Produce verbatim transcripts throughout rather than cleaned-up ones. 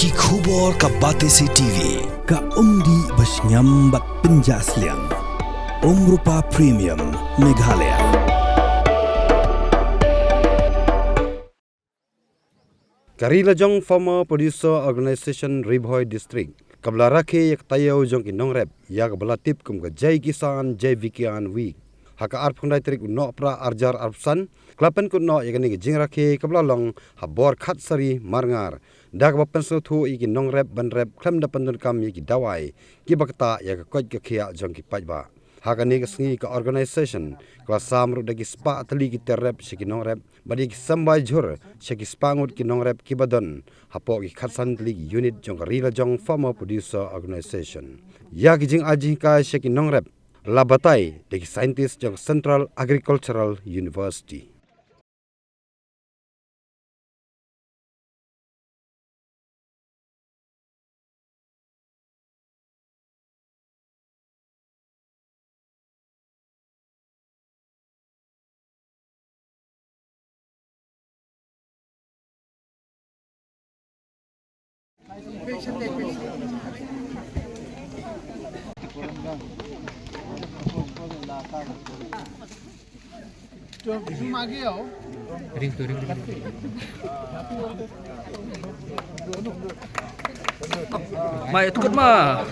Ki khubor ka Batesi T V, ka umdih ba shngiam bad pynjah sliang. Umrupa Premium, Meghalaya. Ka Ri Lajong Farmer Producer Organisation Ri Bhoi District, kaba la rakhe ïa ka taïew jong ki nongrep, ïa kaba la tip kum ka Jai Kisan, Jai Vigyan Week. Ha ka arphew khyndai tarik u Nohprah arhajar arphew san, ka la pynkut noh ïa kane ka jingrakhe kaba la long ha Borkhatsari Marngar, da kaba pynsngewthuh ïa ki nongrep ban rep khlem da pyndonkam ïa ki dawai kiba ktah ïa ka koit ka khiah jong ki paidbah. Ha kane ka sngi ka organisation ka la sam ruh da ki spah tylli ki tiar rep sha ki nongrep, bad ïa ki symbai jhur sha ki spah ngut ki nongrep kiba don hapoh ki khatsan tylli ki unit jong ka Ri Lajong Farmer Producer Organisation. Ïa ki jingai jinghikai sha ki nongrep la batai da ki scientist jong ka Central Agricultural University. Mai, tukut ma.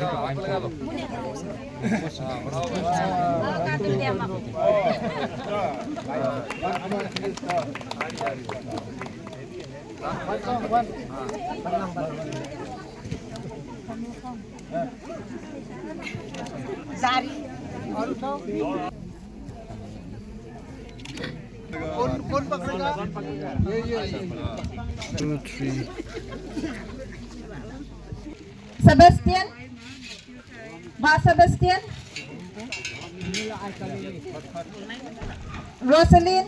Two, three. Sebastian. Bah Sebastian. Roselyn.